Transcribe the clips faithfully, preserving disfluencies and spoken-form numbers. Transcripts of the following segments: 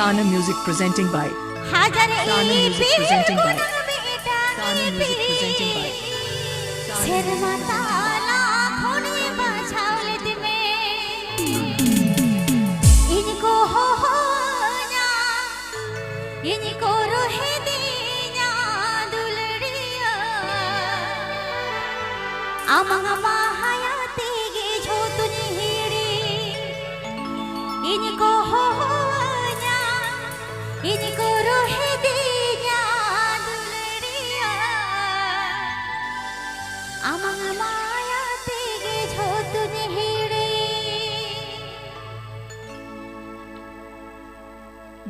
Tana Music presenting by ᱦᱟᱡᱟᱨ Tana Music presenting by ᱤᱯᱤᱞ ᱢᱤᱫᱴᱟᱝ Tana Music presenting by ᱤᱯᱤᱞ ᱥᱮᱨᱢᱟ ᱛᱟᱞᱟ ᱠᱷᱚᱱᱮ ᱵᱟᱪᱷᱟᱣ ᱞᱮᱫ ᱢᱮ᱾ ᱤᱧ ᱠᱚ ᱦᱚᱦᱚᱧᱟ, ᱤᱧ ᱠᱚ ᱨᱚᱦᱮᱫᱤᱧᱟ ᱫᱩᱞᱟᱹᱲᱤᱭᱟᱹ᱾ ᱟᱢᱟᱜ ᱢᱟᱦᱟᱭᱟ ᱛᱮᱜᱮ ᱡᱷᱚᱛᱚᱧ ᱦᱤᱲᱤᱧ᱾ ᱤᱧ ᱠᱚ ᱦᱚᱦᱚᱧᱟ, ᱤᱧ ᱠᱚ ᱨᱚᱦᱮᱫᱤᱧᱟ ᱫᱩᱞᱟᱹᱲᱤᱭᱟᱹ᱾ ᱟᱢᱟᱜ ᱢᱟᱭᱟ ᱛᱮᱜᱮ ᱡᱷᱚᱛᱚᱧ ᱦᱤᱲᱤᱧ᱾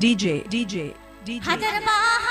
DJ, DJ, DJ. ᱦᱟᱡᱟᱨ ᱵᱟᱦᱟ